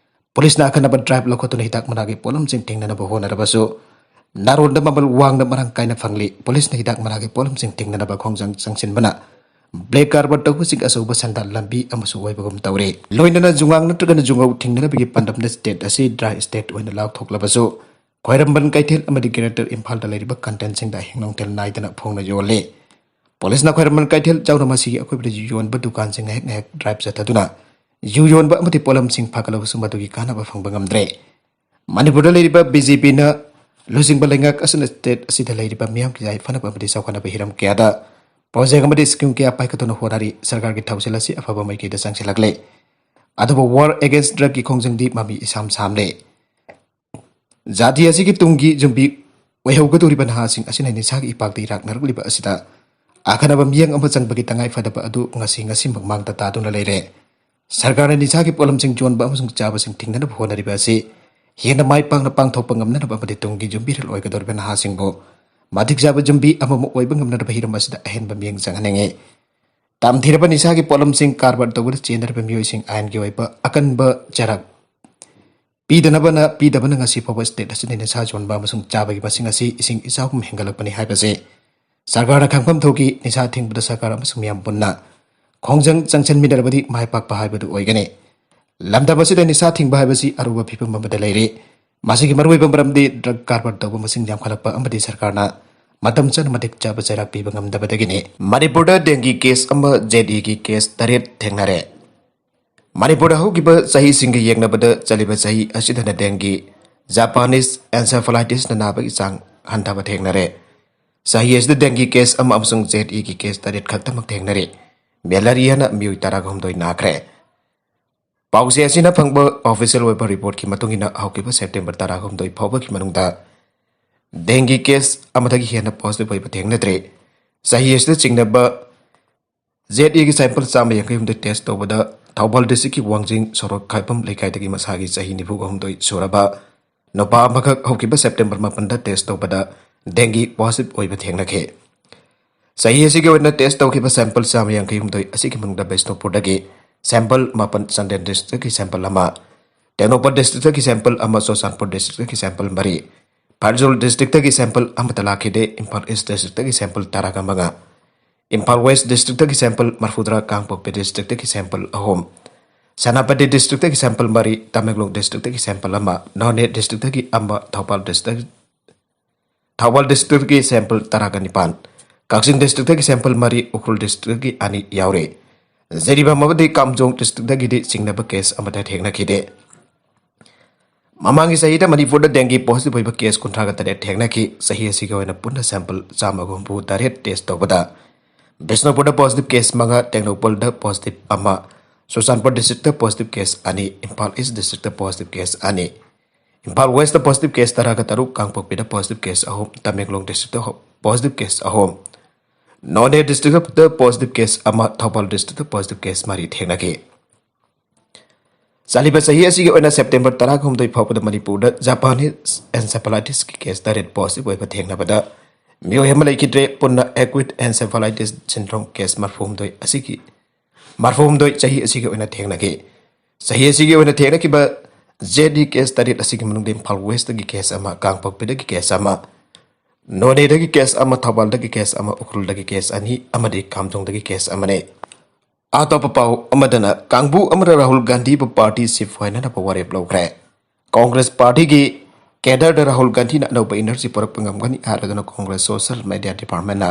ꯄꯨꯂꯤꯁꯅ ꯑꯈꯟꯅꯕ ꯗ꯭ꯔꯥꯏꯕ ꯂꯧꯈꯠꯇꯨꯅ ꯍꯤꯗꯥꯛ ꯃꯅꯥꯒꯤ ꯄꯣꯠꯂꯝꯁꯤꯡ ꯊꯤꯡꯅꯅꯕ ꯍꯣꯠꯅꯔꯕꯁꯨ ꯅꯥꯔꯣꯟꯗ ꯃꯃꯜ ꯋꯥꯡꯅ ꯃꯔꯥꯡ ꯀꯥꯏꯅ ꯐꯪꯂꯤ꯫ ꯄꯨꯂꯤꯁꯅ ꯍꯤꯗꯥꯛ ꯃꯅꯥꯒꯤ ꯄꯣꯠꯂꯝꯁꯤꯡ ꯊꯤꯡꯅꯅꯕ ꯈꯣꯡꯖꯪ ꯆꯪꯁꯤꯟꯕꯅ ꯕ꯭ꯂꯦꯛ ꯀꯥꯔꯕꯥꯔ ꯇꯧꯕꯁꯤꯡ ꯑꯆꯧꯕ ꯁꯦꯟꯗꯥꯟ ꯂꯝꯕꯤ ꯑꯃꯁꯨ ꯑꯣꯏꯕꯒꯨꯝ ꯇꯧꯔꯦ꯫ ꯂꯣꯏꯅꯅ ꯖꯨꯉꯥꯡ ꯅꯠꯇ꯭ꯔꯒꯅ ꯖꯨꯉꯧ ꯊꯤꯡꯅꯅꯕꯒꯤ ꯄꯥꯟꯗꯝꯗ ꯁ꯭ꯇꯦꯠ ꯑꯁꯤ ꯗ꯭ꯔꯥꯏ ꯁ꯭ꯇꯦꯠ ꯑꯣꯏꯅ ꯂꯥꯎꯊꯣꯛꯂꯕꯁꯨ ꯈ꯭ꯋꯥꯏꯔꯝꯕꯟ ꯀꯩꯊꯦꯜ ꯑꯃꯗꯤ ꯒ꯭ꯔꯦꯇꯔ ꯏꯝꯐꯥꯜꯗ ꯂꯩꯔꯤꯕ ꯀꯟꯇꯦꯟꯁꯤꯡꯗ ꯑꯍꯤꯡ ꯅꯣꯡꯊꯤꯜ ꯅꯥꯏꯗꯅ ꯐꯣꯡꯅ ꯌꯣꯜꯂꯤ꯫ ꯄꯨꯂꯤꯁꯅ ꯈ꯭ꯋꯥꯏꯔꯝꯕꯟ ꯀꯩꯊꯦꯜ ꯌꯥꯎꯅ ꯃꯁꯤꯒꯤ ꯑꯀꯣꯏꯕꯗ ꯌꯨ ꯌꯣꯟꯕ ꯗꯨꯀꯥꯟꯁꯤꯡ ꯉꯥꯏꯍꯥꯛ ꯉꯥꯏꯍꯥꯛ ꯗ꯭ꯔꯥꯏꯕ ꯆꯠꯊꯗꯨꯅ ꯌꯨ ꯌꯣꯟꯕ ꯑꯃꯗꯤ ꯄꯣꯠꯂꯝꯁꯤꯡ ꯐꯥꯒꯠꯂꯕꯁꯨ ꯃꯗꯨꯒꯤ ꯀꯥꯟꯅꯕ ꯐꯪꯕ ꯉꯝꯗ꯭ꯔꯦ꯫ ꯃꯅꯤꯄꯨꯔꯗ ꯂꯩꯔꯤꯕ ꯕꯤ ꯖꯦ ꯄꯤꯅ ꯂꯨꯆꯤꯡꯕ ꯂꯩꯉꯥꯛ ꯑꯁꯤꯅ ꯁ꯭ꯇꯦꯠ ꯑꯁꯤꯗ ꯂꯩꯔꯤꯕ ꯃꯤꯌꯥꯝꯒꯤ ꯌꯥꯏꯐꯅꯕ ꯑꯃꯗꯤ ꯆꯥꯎꯈꯠꯅꯕ ꯍꯤꯔꯝ ꯀꯌꯥꯗ ꯄ꯭ꯔꯣꯖꯦꯛ ꯑꯃꯗꯤ ꯁ꯭ꯀꯤꯝ ꯀꯌꯥ ꯄꯥꯏꯈꯠꯇꯨꯅ ꯍꯣꯠꯅꯔꯤ꯫ ꯁꯔꯀꯥꯔꯒꯤ ꯊꯧꯁꯤꯜ ꯑꯁꯤ ꯑꯐꯕ ꯃꯥꯏꯀꯩꯗ ꯆꯪꯁꯤꯜꯂꯛꯂꯦ꯫ ꯑꯗꯨꯕꯨ ꯋꯥꯔ ꯑꯦꯒꯦꯟꯁ ꯗ꯭ꯔꯒꯀꯤ ꯈꯣꯡꯖꯪꯗꯤ ꯃꯃꯤ ꯏꯁꯥꯝ ꯁꯥꯝꯂꯦ꯫ ꯖꯥꯇꯤ ꯑꯁꯤꯒꯤ ꯇꯨꯡꯒꯤ ꯌꯨꯝꯕꯤ ꯑꯣꯏꯍꯧꯒꯗꯧꯔꯤꯕ ꯅꯍꯥꯁꯤꯡ ꯑꯁꯤꯅ ꯅꯤꯁꯥꯒꯤ ꯏꯄꯥꯛꯇ ꯏꯔꯥꯛꯅꯔꯛꯂꯤꯕ ꯑꯁꯤꯗ ꯑꯈꯟꯅꯕ ꯃꯤꯠꯌꯦꯡ ꯑꯃ ꯆꯪꯕꯒꯤ ꯇꯉꯥꯏ ꯐꯗꯕ ꯑꯗꯨ ꯉꯁꯤ ꯉꯁꯤꯃꯛ ꯃꯥꯡꯗ ꯇꯥꯗꯨꯅ ꯂꯩꯔꯦ꯫ ꯁꯔꯀꯥꯔꯅ ꯅꯤꯁꯥꯒꯤ ꯄꯣꯠꯂꯝꯁꯤꯡ ꯌꯣꯟꯕ ꯑꯃꯁꯨꯡ ꯆꯥꯕꯁꯤꯡ ꯊꯤꯡꯅꯅꯕ ꯍꯣꯠꯅꯔꯤꯕ ꯑꯁꯤ ꯍꯦꯟꯅ ꯃꯥꯏ ꯄꯥꯛꯅ ꯄꯥꯡꯊꯣꯛꯄ ꯉꯝꯅꯅꯕ ꯑꯃꯗꯤ ꯇꯨꯡꯒꯤ ꯌꯨꯝꯕꯤꯔꯦꯜ ꯑꯣꯏꯒꯗꯧꯔꯤꯕ ꯅꯍꯥꯁꯤꯡꯕꯨ ꯃꯇꯤꯛ ꯆꯥꯕ ꯌꯨꯝꯕꯤ ꯑꯃꯃꯝ ꯑꯣꯏꯕ ꯉꯝꯅꯅꯕ ꯍꯤꯔꯝ ꯑꯁꯤꯗ ꯑꯍꯦꯟꯕ ꯃꯤꯠꯌꯦꯡ ꯆꯪꯍꯟꯅꯤꯡꯏ꯫ ꯇꯝꯊꯤꯔꯕ ꯅꯤꯁꯥꯒꯤ ꯄꯣꯠꯂꯝꯁꯤꯡ ꯀꯔꯕꯥꯔ ꯇꯧꯕꯗ ꯆꯦꯟꯅꯔꯤꯕ ꯃꯤꯑꯣꯏꯁꯤꯡ ꯑꯥꯏꯟꯒꯤ ꯑꯣꯏꯕ ꯑꯀꯟꯕ ꯆꯩꯔꯥꯛ ꯄꯤꯗꯅꯕꯅ ꯄꯤꯗꯕꯅ ꯉꯁꯤ ꯐꯥꯎꯕ ꯁ꯭ꯇꯦꯠ ꯑꯁꯤꯗ ꯅꯤꯁꯥ ꯌꯣꯟꯕ ꯑꯃꯁꯨꯡ ꯆꯥꯕꯒꯤ ꯃꯁꯤꯡ ꯑꯁꯤ ꯏꯁꯤꯡ ꯏꯆꯥꯎꯒꯨꯝ ꯍꯦꯟꯒꯠꯂꯛꯄꯅꯤ ꯍꯥꯏꯕꯁꯦ ꯁꯔꯀꯥꯔꯅ ꯈꯪꯐꯝ ꯊꯣꯛꯈꯤ꯫ ꯅꯤꯁꯥ ꯊꯤꯡꯕꯗ ꯁꯔꯀꯥꯔ ꯑꯃꯁꯨꯡ ꯃꯤꯌꯥꯝ ꯄꯨꯟꯅ ꯈꯣꯡꯖꯪ ꯆꯪꯁꯤꯟꯃꯤꯟꯅꯔꯕꯗꯤ ꯃꯥꯏ ꯄꯥꯛꯄ ꯍꯥꯏꯕꯗꯨ ꯑꯣꯏꯒꯅꯤ꯫ ꯂꯝꯗꯝ ꯑꯁꯤꯗ ꯅꯤꯁꯥ ꯊꯤꯡꯕ ꯍꯥꯏꯕꯁꯤ ꯑꯔꯨꯕ ꯐꯤꯕꯝ ꯑꯃꯗ ꯂꯩꯔꯤ꯫ ꯃꯁꯤꯒꯤ ꯃꯔꯨꯑꯣꯏꯕ ꯃꯔꯝꯗꯤ ꯗ꯭ꯔꯒ ꯀꯔꯕꯥꯔ ꯇꯧꯕ ꯃꯁꯤꯡ ꯌꯥꯝꯈꯠꯂꯛꯄ ꯑꯃꯗꯤ ꯁꯔꯀꯥꯔꯅ ꯃꯇꯝ ꯆꯥꯅ ꯃꯇꯤꯛ ꯆꯥꯕ ꯆꯩꯔꯥꯛ ꯄꯤꯕ ꯉꯝꯗꯕꯗꯒꯤꯅꯤ꯫ ꯃꯅꯤꯄꯨꯔꯗ ꯗꯦꯡꯒꯤ ꯀꯦꯁ ꯑꯃ ꯖꯦ ꯏꯒꯤ ꯀꯦꯁ ꯇꯔꯦꯠ ꯊꯦꯡꯅꯔꯦ꯫ ꯃꯅꯤꯄꯨꯔꯗ ꯍꯧꯈꯤꯕ ꯆꯍꯤꯁꯤꯡꯒ ꯌꯦꯡꯅꯕꯗ ꯆꯠꯂꯤꯕ ꯆꯍꯤ ꯑꯁꯤꯗꯅ dengue, Japanese encephalitis ꯅ ꯅꯥꯕꯒꯤ ꯆꯥꯡ ꯍꯟꯊꯕ ꯊꯦꯡꯅꯔꯦ꯫ ꯆꯍꯤ ꯑꯁꯤꯗ dengue case ꯑꯃ ꯑꯃꯁꯨꯡ ZE ꯒꯤ case ꯇꯔꯦꯠ ꯈꯛꯇꯃꯛ ꯊꯦꯡꯅꯔꯤ꯫ Malaria ꯅ ꯃꯤꯑꯣꯏ ꯇꯔꯥꯍꯨꯝꯗꯣꯏ ꯅꯥꯈ꯭ꯔꯦ꯫ ꯄꯥꯎꯆꯦ ꯑꯁꯤꯅ ꯐꯪꯕ official ꯑꯣꯏꯕ report ꯀꯤ ꯃꯇꯨꯡ ꯏꯟꯅ, ꯍꯧꯈꯤꯕ September ꯇꯔꯥꯍꯨꯝꯗꯣꯏ ꯐꯥꯎꯕꯒꯤ ꯃꯅꯨꯡꯗ dengue case ꯑꯃꯗꯒꯤ ꯍꯦꯟꯅ positive ꯑꯣꯏꯕ ꯊꯦꯡꯅꯗ꯭ꯔꯤ꯫ ꯆꯍꯤ ꯑꯁꯤꯗ ꯆꯤꯡꯅꯕ ZE ꯒꯤ sample ꯆꯥꯝꯃ ꯌꯥꯡꯈꯩ ꯍꯨꯝꯗꯣꯏ test ꯇꯧꯕꯗ, ꯊꯧꯕꯥꯜ district ꯀꯤ ꯋꯥꯡꯖꯤꯡ ꯁꯣꯔꯣꯛ ꯈꯥꯏꯕꯝ ꯂꯩꯀꯥꯏꯗꯒꯤ ꯃꯁꯥꯒꯤ ꯆꯍꯤ ꯅꯤꯐꯨꯒ ꯍꯨꯝꯗꯣꯏ ꯁꯨꯔꯕ ꯅꯨꯄꯥ ꯑꯃꯈꯛ ꯍꯧꯈꯤꯕ September ꯃꯥꯄꯟꯗ test ꯇꯧꯕꯗ dengue positive ꯑꯣꯏꯕ ꯊꯦꯡꯅꯈꯤ꯫ ꯆꯍꯤ ꯑꯁꯤꯒꯤ ꯑꯣꯏꯅ test ꯇꯧꯈꯤꯕ sample ꯆꯥꯝꯃ ꯌꯥꯡꯈꯩ ꯍꯨꯝꯗꯣꯏ ꯑꯁꯤꯒꯤ ꯃꯅꯨꯡꯗ ꯕꯤꯁꯅꯨꯄꯨꯔꯗꯒꯤ sample ꯃꯥꯄꯟ, ꯆꯥꯟꯗꯦꯜ district ꯀꯤ sample ꯑꯃ, ꯇꯦꯡꯅꯧꯄꯜ district ꯀꯤ sample ꯑꯃ, ꯆꯨꯔꯆꯥꯟꯄꯨꯔ district ꯀꯤ sample ꯃꯔꯤ, ꯐꯦꯔꯖꯨꯜ district ꯀꯤ sample ꯑꯃꯠꯇ ꯂꯥꯛꯈꯤꯗꯦ꯫ ꯏꯝꯐꯥꯜ East district ꯀꯤ sample ꯇꯔꯥꯒ ꯃꯉꯥ, ꯏꯝꯐꯥꯜ West district ꯀꯤ sample ꯃꯔꯐꯨꯇꯔꯥ, ꯀꯥꯡꯄꯣꯛꯄꯤ district ꯀꯤ sample ꯑꯍꯨꯝ, ꯁꯦꯅꯥꯄꯇꯤ district ꯀꯤ sample ꯃꯔꯤ, ꯇꯃꯦꯡꯂꯣꯡ district ꯀꯤ sample ꯑꯃ, ꯅꯣꯅꯦ district ꯀꯤ ꯑꯃ, ꯊꯧꯕꯥꯜ district, ꯊꯧꯕꯥꯜ district ꯀꯤ sample ꯇꯔꯥꯒ ꯅꯤꯄꯥꯟ, ꯀꯛꯆꯤꯡ district ꯀꯤ sample ꯃꯔꯤ, ꯎꯈ꯭ꯔꯨꯜ district ꯀꯤ ꯑꯅꯤ ꯌꯥꯎꯔꯤ꯫ ꯖꯤꯔꯤꯕꯥꯝ ꯑꯃꯗꯤ ꯀꯥꯝꯖꯣꯡ district ꯀꯤꯗꯤ ꯆꯤꯡꯅꯕ case ꯑꯃꯠꯇ ꯊꯦꯡꯅꯈꯤꯗꯦ꯫ ꯃꯃꯥꯡꯒꯤ ꯆꯍꯤꯗ ꯃꯅꯤꯄꯨꯔꯗ dengue positive ꯑꯣꯏꯕ case ꯀꯨꯟꯊ꯭ꯔꯥꯒ ꯇꯔꯦꯠ ꯊꯦꯡꯅꯈꯤ꯫ ꯆꯍꯤ ꯑꯁꯤꯒꯤ ꯑꯣꯏꯅ ꯄꯨꯟꯅ sample ꯆꯥꯝꯃꯒ ꯍꯨꯝꯐꯨ ꯇꯔꯦꯠ test ꯇꯧꯕꯗ, ꯕꯤꯁꯅꯨꯄꯨꯔꯗ positive case ꯃꯉꯥ, ꯇꯦꯡꯅꯧꯄꯜꯗ positive ꯑꯃ, ꯆꯨꯔꯆꯥꯟꯄꯨꯔ district ꯇ positive case ꯑꯅꯤ, ꯏꯝꯐꯥꯜ East district ꯇ positive case ꯑꯅꯤ, ꯏꯝꯐꯥꯜ West ꯇ positive case ꯇꯔꯥꯒ ꯇꯔꯨꯛ, ꯀꯥꯡꯄꯣꯛꯄꯤꯗ positive case ꯑꯍꯨꯝ, ꯇꯃꯦꯡꯂꯣꯡ district ꯇ ꯍꯣ-, positive case ꯑꯍꯨꯝ, ꯅꯣꯅꯦ district ꯇ positive case ꯑꯃ, ꯊꯧꯕꯥꯜ district ꯇ positive case ꯃꯔꯤ ꯊꯦꯡꯅꯈꯤ꯫ ꯆꯠꯂꯤꯕ ꯆꯍꯤ ꯑꯁꯤꯒꯤ ꯑꯣꯏꯅ September ꯇꯔꯥꯍꯨꯝꯗꯣꯏ ꯐꯥꯎꯕꯗ ꯃꯅꯤꯄꯨꯔꯗ Japanese encephalitis ꯀꯤ case ꯇꯔꯦꯠ positive ꯑꯣꯏꯕ ꯊꯦꯡꯅꯕꯗ, ꯃꯤꯑꯣꯏ ꯑꯃ ꯂꯩꯈꯤꯗ꯭ꯔꯦ꯫ ꯄꯨꯟꯅ acute encephalitis syndrome case ꯃꯔꯐꯨꯍꯨꯝꯗꯣꯏ ꯑꯁꯤꯒꯤ, ꯃꯔꯐꯨꯍꯨꯝꯗꯣꯏ ꯆꯍꯤ ꯑꯁꯤꯒꯤ ꯑꯣꯏꯅ ꯊꯦꯡꯅꯈꯤ꯫ ꯆꯍꯤ ꯑꯁꯤꯒꯤ ꯑꯣꯏꯅ ꯊꯦꯡꯅꯈꯤꯕ ZE case ꯇꯔꯦꯠ ꯑꯁꯤꯒꯤ ꯃꯅꯨꯡꯗ ꯏꯝꯐꯥꯜ West ꯇꯒꯤ case ꯑꯃ, ꯀꯥꯡꯄꯣꯛꯄꯤꯗꯒꯤ case ꯑꯃ, ꯅꯣꯅꯦꯗꯒꯤ case ꯑꯃ, ꯊꯧꯕꯥꯜꯗꯒꯤ case ꯑꯃ, ꯎꯈ꯭ꯔꯨꯜꯗꯒꯤ case ꯑꯅꯤ ꯑꯃꯗꯤ ꯀꯥꯝꯖꯣꯡꯗꯒꯤ case ꯑꯃꯅꯤ꯫ ꯑꯇꯣꯞꯄ ꯄꯥꯎ ꯑꯃꯗꯅ, ꯀꯥꯡꯕꯨ ꯑꯃꯅ ꯔꯥꯍꯨꯜ ꯒꯥꯟꯙꯤꯕꯨ party shift ꯑꯣꯏꯅꯅꯕ ꯋꯥꯔꯦꯞ ꯂꯧꯈ꯭ꯔꯦ꯫ Congress party ꯒꯤ cadre ꯗ ꯔꯥꯍꯨꯜ ꯒꯥꯟꯙꯤꯅ ꯑꯅꯧꯕ energy ꯄꯨꯔꯛꯄ ꯉꯝꯒꯅꯤ ꯍꯥꯏꯔꯗꯨꯅ Congress social media department ꯅ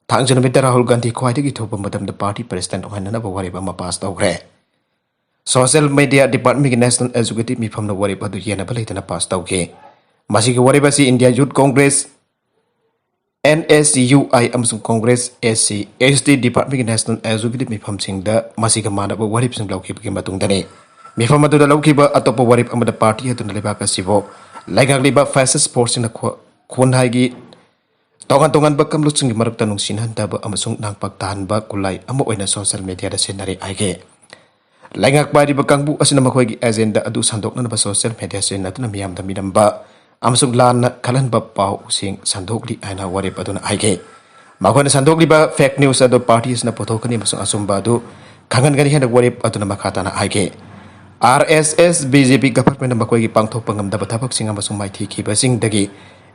ꯊꯥꯡꯖ ꯅꯨꯃꯤꯠꯇ ꯔꯥꯍꯨꯜ ꯒꯥꯟꯙꯤ ꯈ꯭ꯋꯥꯏꯗꯒꯤ ꯊꯨꯕ ꯃꯇꯝꯗ party president ꯑꯣꯏꯍꯟꯅꯅꯕ ꯋꯥꯔꯦꯞ ꯑꯃ pass ꯇꯧꯈ꯭ꯔꯦ꯫ Social Media Departmentꯀꯤ National Executive ꯃꯤꯐꯝꯅ ꯋꯥꯔꯦꯞ ꯑꯗꯨ ꯌꯦꯟꯅꯕ ꯂꯩꯇꯅ ꯄꯥꯁ ꯇꯧꯈꯤ꯫ ꯃꯁꯤꯒꯤ ꯋꯥꯔꯦꯞ ꯑꯁꯤ India Youth Congress, N S U I, ꯑꯃꯁꯨꯡ Congress, S C, S T Departmentꯀꯤ National Executive ꯃꯤꯐꯝꯁꯤꯡꯗ ꯃꯁꯤꯒ ꯃꯥꯟꯅꯕ ꯋꯥꯔꯦꯞꯁꯤꯡ ꯂꯧꯈꯤꯕꯒꯤ ꯃꯇꯨꯡꯗꯅꯤ꯫ ꯃꯤꯐꯝ ꯑꯗꯨꯗ ꯂꯧꯈꯤꯕ ꯑꯇꯣꯞꯄ ꯋꯥꯔꯦꯞ ꯑꯃꯗ party ꯑꯗꯨꯅ ꯂꯩꯕꯥꯛ ꯑꯁꯤꯕꯨ ꯂꯩꯉꯥꯛꯂꯤꯕ fascist forceꯁꯤꯡꯅ ꯈꯣ-, ꯈꯣꯟꯅꯥꯏꯒꯤ ꯇꯣꯉꯥꯟ ꯇꯣꯉꯥꯟꯕ ꯀꯥꯡꯂꯨꯞꯁꯤꯡꯒꯤ ꯃꯔꯛꯇ ꯅꯨꯡꯁꯤꯅꯍꯟꯗꯕ ꯑꯃꯁꯨꯡ ꯅꯥꯡꯄꯥꯛ ꯇꯥꯍꯟꯕ ꯈꯨꯠꯂꯥꯏ ꯑꯃ ꯑꯣꯏꯅ social mediaꯗ ꯁꯤꯖꯤꯟꯅꯔꯤ ꯍꯥꯏꯈꯤ꯫ ꯂꯩꯉꯥꯛ ꯄꯥꯏꯔꯤꯕ ꯀꯥꯡꯕꯨ ꯑꯁꯤꯅ ꯃꯈꯣꯏꯒꯤ agenda ꯑꯗꯨ ꯁꯟꯗꯣꯛꯅꯅꯕ social media ꯁꯤꯖꯤꯟꯅꯗꯨꯅ ꯃꯤꯌꯥꯝꯗ ꯃꯤꯅꯝꯕ ꯑꯃꯁꯨꯡ ꯂꯥꯟꯅ ꯈꯜꯍꯟꯕ ꯄꯥꯎꯁꯤꯡ ꯁꯟꯗꯣꯛꯂꯤ ꯍꯥꯏꯅ ꯋꯥꯔꯦꯞ ꯑꯗꯨꯅ ꯍꯥꯏꯈꯤ꯫ ꯃꯈꯣꯏꯅ ꯁꯟꯗꯣꯛꯂꯤꯕ fake news ꯑꯗꯨ party ꯑꯁꯤꯅ ꯄꯨꯊꯣꯛꯀꯅꯤ ꯑꯃꯁꯨꯡ ꯑꯆꯨꯝꯕ ꯑꯗꯨ ꯈꯪꯍꯟꯒꯅꯤ ꯍꯥꯏꯅ ꯋꯥꯔꯦꯞ ꯑꯗꯨꯅ ꯃꯈꯥ ꯇꯥꯅ ꯍꯥꯏꯈꯤ꯫ R S S B J P governmentꯅ ꯃꯈꯣꯏꯒꯤ ꯄꯥꯡꯊꯣꯛꯄ ꯉꯝꯗꯕ ꯊꯕꯛꯁꯤꯡ ꯑꯃꯁꯨꯡ ꯃꯥꯏꯊꯤꯈꯤꯕꯁꯤꯡꯗꯒꯤ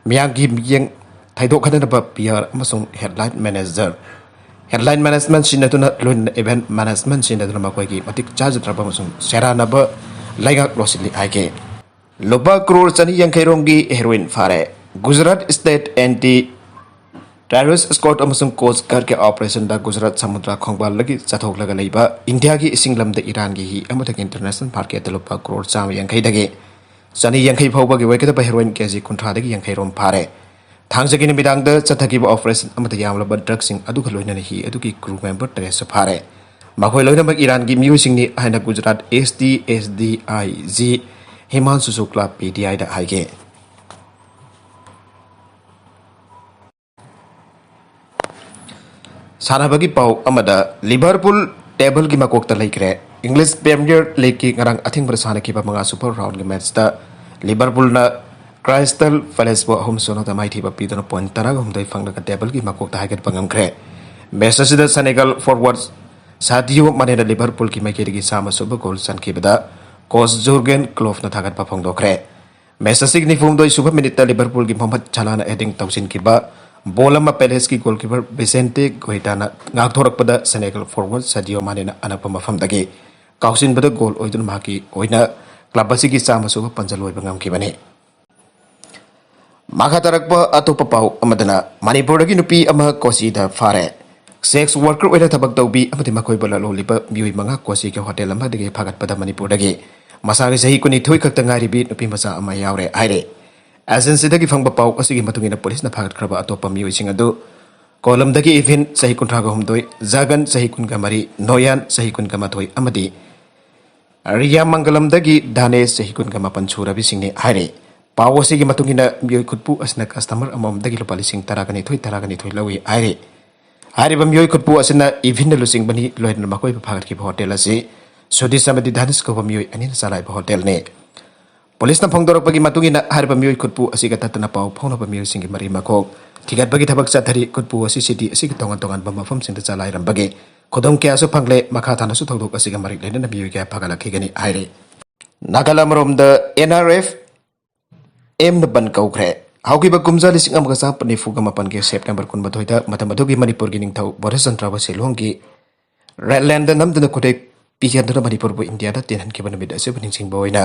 ꯃꯤꯌꯥꯝꯒꯤ ꯃꯤꯠꯌꯦꯡ ꯊꯩꯗꯣꯛꯍꯟꯅꯕ P R ꯑꯃꯁꯨꯡ headline manager, headline management ꯁꯤꯖꯤꯟꯅꯗꯨꯅ, ꯂꯣꯏꯅꯅ event management ꯁꯤꯖꯤꯟꯅꯗꯨꯅ ꯃꯈꯣꯏꯒꯤ ꯃꯇꯤꯛ ꯆꯥꯖꯗ꯭ꯔꯕ ꯑꯃꯁꯨꯡ ꯁꯦꯔꯥꯟꯅꯕ ꯂꯩꯉꯥꯛ ꯂꯣꯠꯁꯤꯜꯂꯤ ꯍꯥꯏꯈꯤ꯫ ꯂꯨꯄꯥ ꯀ꯭ꯔꯣꯔ ꯆꯅꯤ ꯌꯥꯡꯈꯩ ꯔꯣꯝꯒꯤ heroin ꯐꯥꯔꯦ꯫ Gujarat State Anti Terrorist Squad ꯑꯃꯁꯨꯡ Coast Guardꯀꯤ operationꯗ ꯒꯨꯖꯔꯥꯠ ꯁꯃꯨꯗ꯭ꯔ ꯈꯣꯡꯕꯥꯜꯗꯒꯤ ꯆꯠꯊꯣꯛꯂꯒ ꯂꯩꯕ ꯏꯟꯗꯤꯌꯥꯒꯤ ꯏꯁꯤꯡ ꯂꯝꯗ ꯏꯔꯥꯟꯒꯤ ꯍꯤ ꯑꯃꯗꯒꯤ international marketꯇ ꯂꯨꯄꯥ ꯀ꯭ꯔꯣꯔ ꯆꯥꯝꯃ ꯌꯥꯡꯈꯩꯗꯒꯤ ꯆꯅꯤ ꯌꯥꯡꯈꯩ ꯐꯥꯎꯕꯒꯤ ꯑꯣꯏꯒꯗꯕ heroin K G ꯀꯨꯟꯊ꯭ꯔꯥꯗꯒꯤ ꯌꯥꯡꯈꯩ ꯔꯣꯝ ꯐꯥꯔꯦ꯫ ꯊꯥꯡꯖꯒꯤ ꯅꯨꯃꯤꯗꯥꯡꯗ ꯆꯠꯊꯈꯤꯕ operation ꯑꯃꯗ ꯌꯥꯝꯂꯕ drugꯁꯤꯡ ꯑꯗꯨꯒ ꯂꯣꯏꯅꯅ ꯍꯤ ꯑꯗꯨꯒꯤ crew member ꯇꯔꯦꯠꯁꯨ ꯐꯥꯔꯦ꯫ ꯃꯈꯣꯏ ꯂꯣꯏꯅꯃꯛ ꯏꯔꯥꯟꯒꯤ ꯃꯤꯑꯣꯏꯁꯤꯡꯅꯤ ꯍꯥꯏꯅ Gujarat S T S D I G ꯍꯤꯃꯥꯟꯁꯨ Shukla P T Iꯗ ꯍꯥꯏꯈꯤ꯫ ꯁꯥꯟꯅꯕꯒꯤ ꯄꯥꯎ ꯑꯃꯗ, Liverpool tableꯒꯤ ꯃꯀꯣꯛꯇ ꯂꯩꯈ꯭ꯔꯦ꯫ English Premier Leagueꯀꯤ ꯉꯔꯥꯡ ꯑꯊꯦꯡꯕꯗ ꯁꯥꯟꯅꯈꯤꯕ ꯃꯉꯥ ꯁꯨꯕ roundꯒꯤ matchꯇ Liverpoolꯅ Crystal Palaceꯄꯨ ꯑꯍꯨꯝ ꯁꯨꯞꯅꯗ ꯃꯥꯏꯊꯤꯕ ꯄꯤꯗꯨꯅ point ꯇꯔꯥꯍꯨꯝꯗꯣꯏ ꯐꯪꯂꯒ tableꯒꯤ ꯃꯀꯣꯛꯇ ꯍꯥꯏꯒꯠꯄ ꯉꯝꯈ꯭ꯔꯦ꯫ Match ꯑꯁꯤꯗ Senegal forward Sadio Maneꯅ Liverpoolꯒꯤ ꯃꯥꯏꯀꯩꯗꯒꯤ ꯆꯥꯝꯃ ꯁꯨꯕ goal ꯆꯟꯈꯤꯕꯗ coach Jurgen Kloppꯅ ꯊꯥꯒꯠꯄ ꯐꯣꯡꯗꯣꯛꯈ꯭ꯔꯦ꯫ Match ꯑꯁꯤꯒꯤ ꯅꯤꯐꯨꯍꯨꯝꯗꯣꯏ ꯁꯨꯕ minuteꯇ Liverpoolꯒꯤ Mohamed Salahꯅ heading ꯇꯧꯁꯤꯟꯈꯤꯕ ball ꯑꯃ Palaceꯀꯤ goalkeeper Vicente Guaitana ꯉꯥꯛꯊꯣꯔꯛꯄꯗ Senegal forward Sadio Maneꯅ ꯑꯅꯛꯄ ꯃꯐꯝꯗꯒꯤ ꯀꯥꯎꯁꯤꯟꯕꯗ goal ꯑꯣꯏꯗꯨꯅ ꯃꯍꯥꯛꯀꯤ ꯑꯣꯏꯅ club ꯑꯁꯤꯒꯤ ꯆꯥꯝꯃ ꯁꯨꯕ ꯄꯟꯖꯜ ꯑꯣꯏꯕ ꯉꯝꯈꯤꯕꯅꯤ꯫ ꯃꯈꯥ ꯇꯥꯔꯛꯄ ꯑꯇꯣꯞꯄ ꯄꯥꯎ ꯑꯃꯗꯅ, ꯃꯅꯤꯄꯨꯔꯗꯒꯤ ꯅꯨꯄꯤ ꯑꯃ ꯀꯣꯆꯤꯗ ꯐꯥꯔꯦ꯫ Sex worker ꯑꯣꯏꯅ ꯊꯕꯛ ꯇꯧꯕꯤ ꯑꯃꯗꯤ ꯃꯈꯣꯏꯕꯨ ꯂꯂꯣꯜꯂꯤꯕ ꯃꯤꯑꯣꯏ ꯃꯉꯥ ꯀꯣꯆꯤꯒꯤ ꯍꯣꯇꯦꯜ ꯑꯃꯗꯒꯤ ꯐꯥꯒꯠꯄꯗ ꯃꯅꯤꯄꯨꯔꯗꯒꯤ ꯃꯁꯥꯒꯤ ꯆꯍꯤ ꯀꯨꯟꯅꯤꯊꯣꯏ ꯈꯛꯇ ꯉꯥꯏꯔꯤꯕꯤ ꯅꯨꯄꯤ ꯃꯆꯥ ꯑꯃ ꯌꯥꯎꯔꯦ ꯍꯥꯏꯔꯦ꯫ ꯑꯦꯖꯦꯟꯁꯤꯗꯒꯤ ꯐꯪꯕ ꯄꯥꯎ ꯑꯁꯤꯒꯤ ꯃꯇꯨꯡ ꯏꯟꯅ ꯄꯨꯂꯤꯁꯅ ꯐꯥꯒꯠꯈ꯭ꯔꯕ ꯑꯇꯣꯞꯄ ꯃꯤꯑꯣꯏꯁꯤꯡ ꯑꯗꯨ ꯀꯣꯂꯝꯗꯒꯤ ꯏꯚꯤꯟ, ꯆꯍꯤ ꯀꯨꯟꯊ꯭ꯔꯥꯒ ꯍꯨꯝꯗꯣꯏ, ꯖꯒꯟ, ꯆꯍꯤ ꯀꯨꯟꯒ ꯃꯔꯤ, ꯅꯣꯌꯥꯟ, ꯆꯍꯤ ꯀꯨꯟꯒ ꯃꯥꯊꯣꯏ, ꯑꯃꯗꯤ ꯔꯤꯌꯥꯃꯪꯒꯂꯝꯗꯒꯤ ꯗꯥꯅꯦꯁ, ꯆꯍꯤ ꯀꯨꯟꯒ ꯃꯥꯄꯟ ꯁꯨꯔꯕꯤꯁꯤꯡꯅꯤ ꯍꯥꯏꯔꯤ꯫ ꯄꯥꯎ ꯑꯁꯤꯒꯤ ꯃꯇꯨꯡ ꯏꯟꯅ ꯃꯤꯑꯣꯏ ꯈꯨꯠꯄꯨ ꯑꯁꯤꯅ ꯀꯁꯇꯃꯔ ꯑꯃꯃꯝꯗꯒꯤ ꯂꯨꯄꯥ ꯂꯤꯁꯤꯡ ꯇꯔꯥꯒ ꯅꯤꯊꯣꯏ, ꯇꯔꯥꯒ ꯅꯤꯊꯣꯏ ꯂꯧꯏ ꯍꯥꯏꯔꯤ꯫ ꯍꯥꯏꯔꯤꯕ ꯃꯤꯑꯣꯏ ꯈꯨꯠꯄꯨ ꯑꯁꯤꯅ ꯏꯚꯤꯟꯅ ꯂꯨꯆꯤꯡꯕꯅꯤ, ꯂꯣꯏꯅꯅ ꯃꯈꯣꯏꯕꯨ ꯐꯥꯒꯠꯈꯤꯕ ꯍꯣꯇꯦꯜ ꯑꯁꯤ ꯁꯨꯗꯤꯁ ꯑꯃꯗꯤ ꯗꯥꯅꯤꯁ ꯀꯧꯕ ꯃꯤꯑꯣꯏ ꯑꯅꯤꯅ ꯆꯂꯥꯏꯕ ꯍꯣꯇꯦꯜꯅꯤ꯫ ꯄꯨꯂꯤꯁꯅ ꯐꯣꯡꯗꯣꯔꯛꯄꯒꯤ ꯃꯇꯨꯡ ꯏꯟꯅ ꯍꯥꯏꯔꯤꯕ ꯃꯤꯑꯣꯏ ꯈꯨꯠꯄꯨ ꯑꯁꯤꯒ ꯇꯠꯇꯅ ꯄꯥꯎ ꯐꯥꯎꯅꯕ ꯃꯤꯑꯣꯏꯁꯤꯡꯒꯤ ꯃꯔꯤ ꯃꯈꯣꯡ ꯊꯤꯒꯠꯄꯒꯤ ꯊꯕꯛ ꯆꯠꯊꯔꯤ꯫ ꯈꯨꯠꯄꯨ ꯑꯁꯤ ꯁꯤꯇꯤ ꯑꯁꯤꯒꯤ ꯇꯣꯉꯥꯟ ꯇꯣꯉꯥꯟꯕ ꯃꯐꯝꯁꯤꯡꯗ ꯆꯂꯥꯏꯔꯝꯕꯒꯤ ꯈꯨꯗꯣꯡ ꯀꯌꯥꯁꯨ ꯐꯪꯂꯦ꯫ ꯃꯈꯥ ꯇꯥꯅꯁꯨ ꯊꯧꯗꯣꯛ ꯑꯁꯤꯒ ꯃꯔꯤ ꯂꯩꯅꯅ ꯃꯤꯑꯣꯏ ꯀꯌꯥ ꯐꯥꯒꯠꯂꯛꯈꯤꯒꯅꯤ ꯍꯥꯏꯔꯤ꯫ ꯅꯥꯒꯥꯂꯦꯟ ꯑꯃꯔꯣꯝꯗ ꯑꯦꯟ ꯑꯥꯔ ꯑꯦꯐ ꯑꯦꯝꯅ ꯕꯟ ꯀꯧꯈ꯭ꯔꯦ꯫ ꯍꯧꯈꯤꯕ ꯀꯨꯝꯖꯥ ꯂꯤꯁꯤꯡ ꯑꯃꯒ ꯆꯥꯃꯥꯄꯟ ꯅꯤꯐꯨꯒ ꯃꯥꯄꯟꯒꯤ ꯁꯦꯞꯇꯦꯝꯕꯔ ꯀꯨꯟꯃꯥꯊꯣꯏꯗ ꯃꯇꯝ ꯑꯗꯨꯒꯤ ꯃꯅꯤꯄꯨꯔꯒꯤ ꯅꯤꯡꯊꯧ ꯕꯣꯔꯤꯁ ꯆꯟꯗ꯭ꯔꯕ ꯁꯤꯂꯣꯡꯒꯤ ꯔꯦꯗ ꯂꯥꯏꯟꯗ ꯅꯝꯗꯨꯅ ꯈꯨꯗꯩ ꯄꯤꯍꯟꯗꯨꯅ ꯃꯅꯤꯄꯨꯔꯕꯨ ꯏꯟꯗꯤꯌꯥꯗ ꯇꯤꯟꯍꯟꯈꯤꯕ ꯅꯨꯃꯤꯠ ꯑꯁꯤꯕꯨ ꯅꯤꯡꯁꯤꯡꯕ ꯑꯣꯏꯅ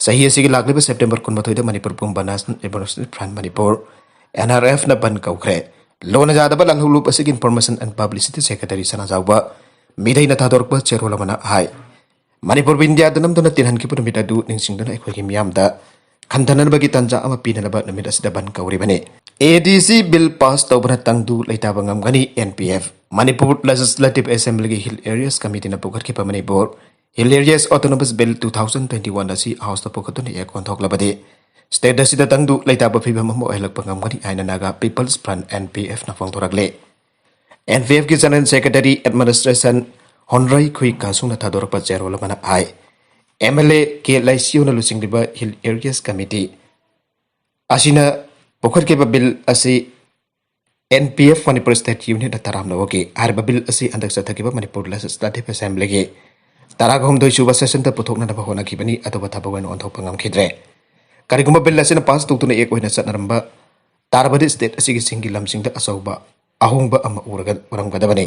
ꯆꯍꯤ ꯑꯁꯤꯒꯤ ꯂꯥꯛꯂꯤꯕ ꯁꯦꯞꯇꯦꯝꯕꯔ ꯀꯨꯟꯃꯥꯊꯣꯏꯗ ꯃꯅꯤꯄꯨꯔ ꯄꯨꯝꯕ National Emergency Front Manipur, N R ꯑꯦꯐꯅ ꯕꯟ ꯀꯧꯈ꯭ꯔꯦ꯫ ꯂꯣꯟꯅ ꯌꯥꯗꯕ ꯂꯥꯜꯍꯧꯂꯨꯞ ꯑꯁꯤꯒꯤ Information and Publicity Secretary ꯁꯅꯥꯖꯥꯎꯕ ꯃꯤꯗꯩꯅ ꯊꯥꯗꯣꯔꯛꯄ ꯆꯦꯔꯣꯜ ꯑꯃꯅ ꯍꯥꯏ꯫ ꯃꯅꯤꯄꯨꯔꯕꯨ ꯏꯟꯗꯤꯌꯥꯗ ꯅꯝꯗꯨꯅ ꯇꯤꯟꯍꯟꯈꯤꯕ ꯅꯨꯃꯤꯠ ꯑꯗꯨ ꯅꯤꯡꯁꯤꯡꯗꯨꯅ ꯑꯩꯈꯣꯏꯒꯤ ꯃꯤꯌꯥꯝꯗ ꯈꯟꯊꯅꯅꯕꯒꯤ ꯇꯥꯟꯖꯥ ꯑꯃ ꯄꯤꯅꯅꯕ ꯅꯨꯃꯤꯠ ꯑꯁꯤꯗ ꯕꯟ ꯀꯧꯔꯤꯕꯅꯤ꯫ ꯑꯦ ꯗꯤ ꯁꯤ ꯕꯤꯜ ꯄꯥꯁ ꯇꯧꯕꯅ ꯇꯪꯗꯨ ꯂꯩꯇꯥꯕ ꯉꯝꯒꯅꯤ, N P F. Manipur legislative ꯑꯦꯁꯦꯝꯕ꯭ꯂꯤꯒꯤ ꯍꯤꯜ ꯑꯦꯔꯤꯌꯥꯁ ꯀꯃꯤꯇꯤꯅ ꯄꯨꯈꯠꯈꯤꯕ Manipur hill areas autonomous bill two thousand twenty one ꯑꯁꯤ ꯍꯥꯎꯁꯇ ꯄꯨꯈꯠꯇꯨꯅ ꯑꯦꯛ ꯑꯣꯟꯊꯣꯛꯂꯕꯗꯤ ꯁ꯭ꯇꯦꯠ ꯑꯁꯤꯗ ꯇꯪꯗꯨ ꯂꯩꯇꯥꯕ ꯐꯤꯕꯝ ꯑꯃ ꯑꯣꯏꯍꯜꯂꯛꯄ ꯉꯝꯒꯅꯤ ꯍꯥꯏꯅ Naga peoples front, N P ꯑꯦꯐꯅ ꯐꯣꯡꯗꯣꯔꯛꯂꯤ꯫ ꯑꯦꯟ ꯄꯤ ꯑꯦꯐꯀꯤ general secretary administration Honreikhui ꯀꯥꯁꯨꯡꯅ ꯊꯥꯗꯣꯔꯛꯄ ꯆꯦꯔꯣꯜ ꯑꯃꯅ ꯍꯥꯏ, ꯑꯦꯝ ꯑꯦꯜ ꯑꯦ ꯀꯦ ꯂꯩꯁꯤꯌꯨꯅ ꯂꯨꯆꯤꯡꯂꯤꯕ ꯍꯤꯜ ꯑꯦꯔꯤꯌꯥꯁ ꯀꯃꯤꯇꯤ ꯑꯁꯤꯅ ꯄꯨꯈꯠꯈꯤꯕ ꯕꯤꯜ ꯑꯁꯤ N P F Manipur state ꯌꯨꯅꯤꯠꯅ ꯇꯔꯥꯝꯅ ꯑꯣꯛꯈꯤ꯫ ꯍꯥꯏꯔꯤꯕ ꯕꯤꯜ ꯑꯁꯤ ꯍꯟꯗꯛ ꯆꯠꯊꯈꯤꯕ ꯃꯅꯤꯄꯨꯔ ꯂꯦꯖꯤꯁꯂꯦꯇꯤꯚ ꯑꯦꯁꯦꯝꯕ꯭ꯂꯤꯒꯤ ꯇꯔꯥꯒ ꯍꯨꯝꯗꯣꯏ ꯁꯨꯕ ꯁꯦꯁꯟꯗ ꯄꯨꯊꯣꯛꯅꯅꯕ ꯍꯣꯠꯅꯈꯤꯕꯅꯤ, ꯑꯗꯨꯕꯨ ꯊꯕꯛ ꯑꯣꯏꯅ ꯑꯣꯟꯊꯣꯛꯄ ꯉꯝꯈꯤꯗ꯭ꯔꯦ꯫ ꯀꯔꯤꯒꯨꯝꯕ ꯕꯤꯜ ꯑꯁꯤꯅ ꯄꯥꯁ ꯇꯧꯗꯨꯅ ꯑꯦꯛ ꯑꯣꯏꯅ ꯆꯠꯅꯔꯝꯕ ꯇꯥꯔꯕꯗꯤ ꯁ꯭ꯇꯦꯠ ꯑꯁꯤꯒꯤ ꯆꯤꯡꯒꯤ ꯂꯝꯁꯤꯡꯗ ꯑꯆꯧꯕ ꯑꯍꯣꯡꯕ ꯑꯃ ꯎꯔꯒ-, ꯎꯔꯝꯒꯗꯕꯅꯤ꯫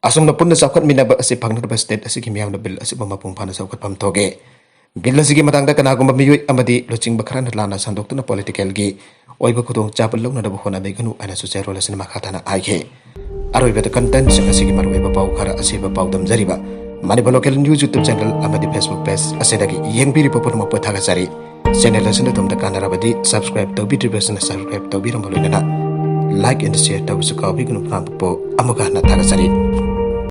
ꯑꯁꯨꯝꯅ ꯄꯨꯟꯅ ꯆꯥꯎꯈꯠꯃꯤꯟꯅꯕ ꯑꯁꯤ ꯐꯪꯅꯅꯕ ꯁ꯭ꯇꯦꯠ ꯑꯁꯤꯒꯤ ꯃꯤꯌꯥꯝꯅ ꯕꯤꯜ ꯑꯁꯤꯕꯨ ꯃꯄꯨꯡ ꯐꯥꯅ ꯆꯥꯎꯈꯠꯐꯝ ꯊꯣꯛꯏ꯫ ꯕꯤꯜ ꯑꯁꯤꯒꯤ ꯃꯇꯥꯡꯗ ꯀꯅꯥꯒꯨꯝꯕ ꯃꯤꯑꯣꯏ ꯑꯃꯗꯤ ꯂꯨꯆꯤꯡꯕ ꯈꯔꯅ ꯂꯥꯟꯅ ꯁꯟꯗꯣꯛꯇꯨꯅ ꯄꯣꯂꯤꯇꯤꯀꯦꯜꯒꯤ ꯑꯣꯏꯕ ꯈꯨꯗꯣꯡꯆꯥꯕ ꯂꯧꯅꯅꯕ ꯍꯣꯠꯅꯕꯤꯒꯅꯨ ꯍꯥꯏꯅꯁꯨ ꯆꯦꯔꯣꯜ ꯑꯁꯤꯅ ꯃꯈꯥ ꯇꯥꯅ ꯍꯥꯏꯈꯤ꯫ ꯑꯔꯣꯏꯕꯗ contentꯁꯤꯡ ꯑꯁꯤꯒꯤ ꯃꯔꯨꯑꯣꯏꯕ ꯄꯥꯎ ꯈꯔ ꯑꯁꯤꯕ ꯄꯥꯎꯗꯝꯖꯔꯤꯕ Manipur Local News YouTube channel ꯑꯃꯗꯤ Facebook page ꯑꯁꯤꯗꯒꯤ ꯌꯦꯡꯕꯤꯔꯤꯕ ꯄꯨꯝꯅꯃꯛꯄꯨ ꯊꯥꯒꯠꯆꯔꯤ꯫ Channel ꯑꯁꯤꯅ ꯑꯗꯣꯝꯗ ꯀꯥꯟꯅꯔꯕꯗꯤ subscribe ꯇꯧꯕꯤꯗ꯭ꯔꯤꯕꯁꯤꯡꯅ subscribe ꯇꯧꯕꯤꯔꯝꯕ ꯂꯣꯏꯅꯅ like and share ꯇꯧꯕꯁꯨ ꯀꯥꯎꯕꯤꯒꯅꯨ ꯄꯨꯝꯅꯃꯛꯄꯨ ꯑꯃꯨꯛꯀ ꯍꯟꯅ ꯊꯥꯒꯠꯆꯔꯤ꯫